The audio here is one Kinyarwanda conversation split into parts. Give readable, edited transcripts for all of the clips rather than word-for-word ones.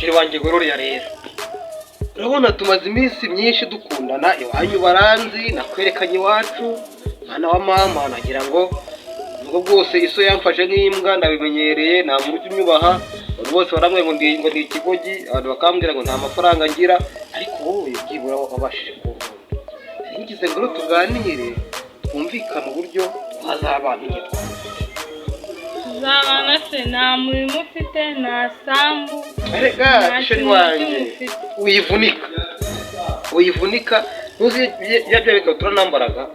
Chéri wanjye Gloria rero, urabona tumaze iminsi myinshi dukundana, iwanyu baranzi, nakwerekanye iwacu, mwana wa mama. Nagira ngo nubwo bwose iso yamfashe nk'imbwa, ndabimenyereye, nta muntu ujya unyubaha. Abantu bose barambwira ngo ndi ikigoryi, abantu bakambwira ngo nta mafaranga ngira, ariko wowe byibura wabashije kunkunda. Nari ngize ngo rero tuganire, twumvikane uburyo twazabana igihe Tuzabana se nta murimo ufite, nta sambu? Erega Nta chéri kintu na wanjye, kimwe ufite. Wivunika, wivunika. Ntuzi ya bya bikabutura nambaraga?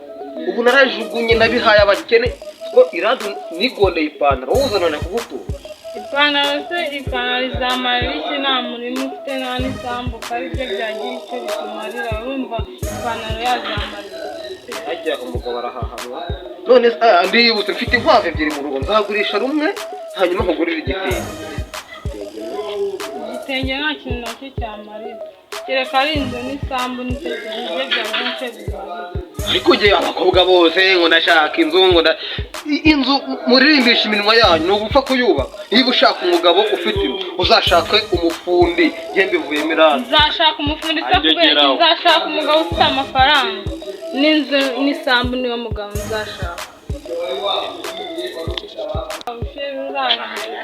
Ubu narajugunye, nabihaye abakene ko iradu nigondeye ipantaro, wowe uzanana kugutura. Ipantaro se, ipantaro izamarira iki nta murimo ufite, nta n'isambu? Ko ari byo byagira icyo bitumarira, urumva ipantaro yazamarira? Hajya umugabo arahahanwa. None se, ndibutse, mfite inkwavu ebyiri mu rugo, nzagurisha rumwe hanyuma nkugurire igitenge. Igitenge nta kintu nacyo cyamarira, kereka ari inzu n'isambu, nicyo nibyo byagira icyo bimarira. Ariko njye abakobwa bose ngo ndashaka inzu, ngo inzu muririmbisha iminwa yanyu, ni ugupfa kuyubaka. Niba ushaka umugabo ufite inzu, uzashake umufundi. Njye mbivuyemo irani. Nzashaka umufundi se kubera iki? Agegeraho. Nzashaka umugabo ufite amafaranga n'inzu n'isambu, niwo mugabo nzashaka. Chéri, urangiye.